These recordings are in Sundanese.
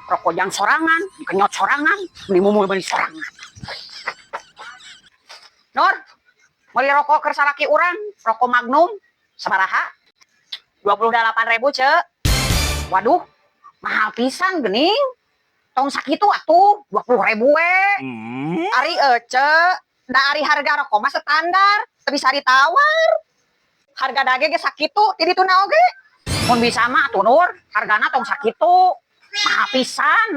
Rokok jang sorangan, dikenyot sorangan, beli mumul beli sorangan. Nur, meuli rokok keur salaki urang, rokok Magnum, sabaraha? 28.000, Cek. Waduh, mahal pisan geuning. Tong sakitu atuh, 20.000 we. Ari ece, da ari harga rokok mah standar, teu bisa ditawar. Harga dage ge sakitu, ti dituna oge. Mun bisa mah atuh, Nur, hargana tong sakitu. Mahal pisan.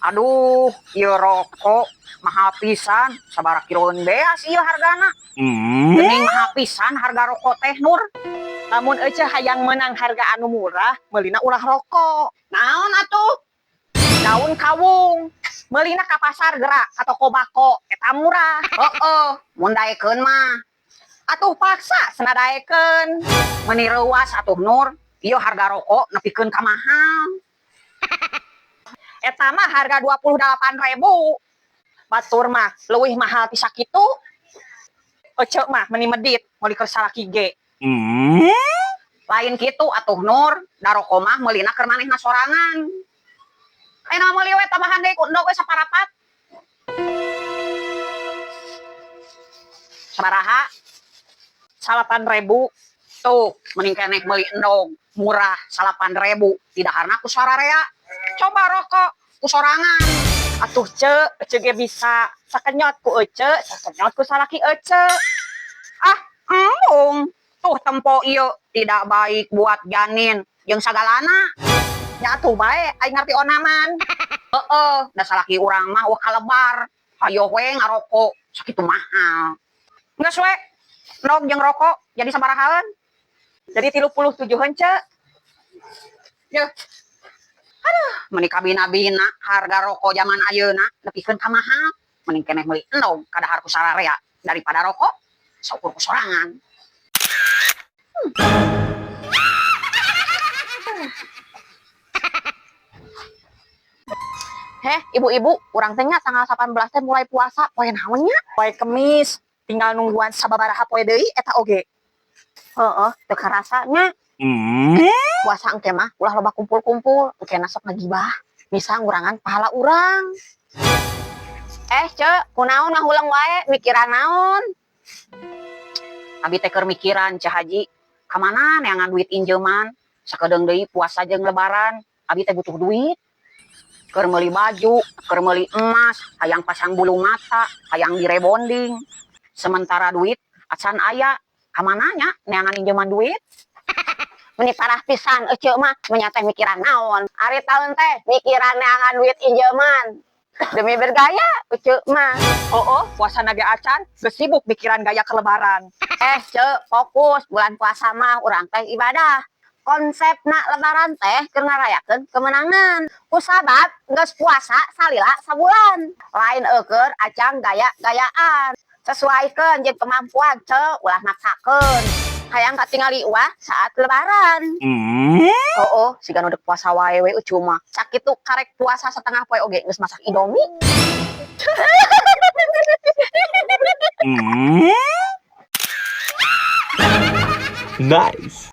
Aduh, ieu rokok mahal pisan, sabaraha kiloeun beas ieu hargana. Geuning mahal pisan harga rokok teh, Nur. Lamun ece hayang menang harga anu murah, meulina ulah rokok. Naon atuh? Daun kawung. Meulina ka pasar gerak ka toko bako, eta murah. Heeh, mun daekeun mah. Atuh paksa cenah daekeun. Meuni reuas atuh, Nur. Ieu harga rokok nepikeun ka mahal. Eta mah harga 28.000. Batur mah leuwih mahal ti sakitu. Ece mah meuni medit meuli keur salaki ge. Lain kitu atuh, Nur, da rokok mah meulina keur manehna sorangan. Ayeuna meuli we tambahan deui ku endog we saparapat. Sabaraha? 8.000. Tuh, mending keneh meuli endog, murah 8.000, didaharna ku sararea. Coba rokok ku sorangan. Atuh ce, ece ge bisa sakenyot ku ece, sakenyot ku salaki ece. Ah, embung. Tuh tempo ieu tidak baik buat janin jeung sagalana. Nya atuh bae aing ngarti onaman. Heeh, da salaki urang mah wah kalebar. Hayoh we ngarokok sakitu mahal. Geus we, endog jeung rokok jadi sabarahaeun? Jadi 37-eun, Ce. Yeuh. Aduh, meuni kabina-bina harga rokok zaman ayeuna nepikeun ka mahal. Mending keneh meuli endog kadahar ku sararea daripada rokok saukur ku sorangan. Heh, ibu-ibu, urang teh nya tanggal 18 teh mulai puasa, poe naon nya? Poe Kemis, tinggal nungguan sababaraha poe deui eta oge. Heeh, teu karasa nya. Puasa engke mah ulah loba kumpul-kumpul, engke sok ngagibah, bisa ngurangan pahala urang. Ce, kunaon ngahuleng wae, mikiran naon? Abi teh keur mikiran, Ceu Haji, ka mana neangan duit injeman? Sakedeung deui puasa jeung lebaran, abi teh butuh duit. Keur meuli baju, keur meuli emas, hayang pasang bulu mata, hayang direbonding. Sementara duit acan aya, ka mana nya neangan injeman duit? Meni parah pisan ece mah, menya teh mikiran naon? Ari taun teh mikiran neangan duit injeman. Demi bergaya ece mah. Oh, puasa naga acan, geus sibuk mikiran gaya ke lebaran. Ce, fokus bulan puasa mah urang teh ibadah. Konsepna lebaran teh keur ngarayakeun kemenangan. Kusabab geus puasa salila sabulan. Lain eueur acang gaya-gayaan. Sesuaikeun jeung kemampuan, ce, ulah maksakeun. Hayang katingali uah saat lebaran. Oh, siga nu dek puasa wae we ucu mah. Sakitu karek puasa setengah poe oge geus masak Indomie. Nice.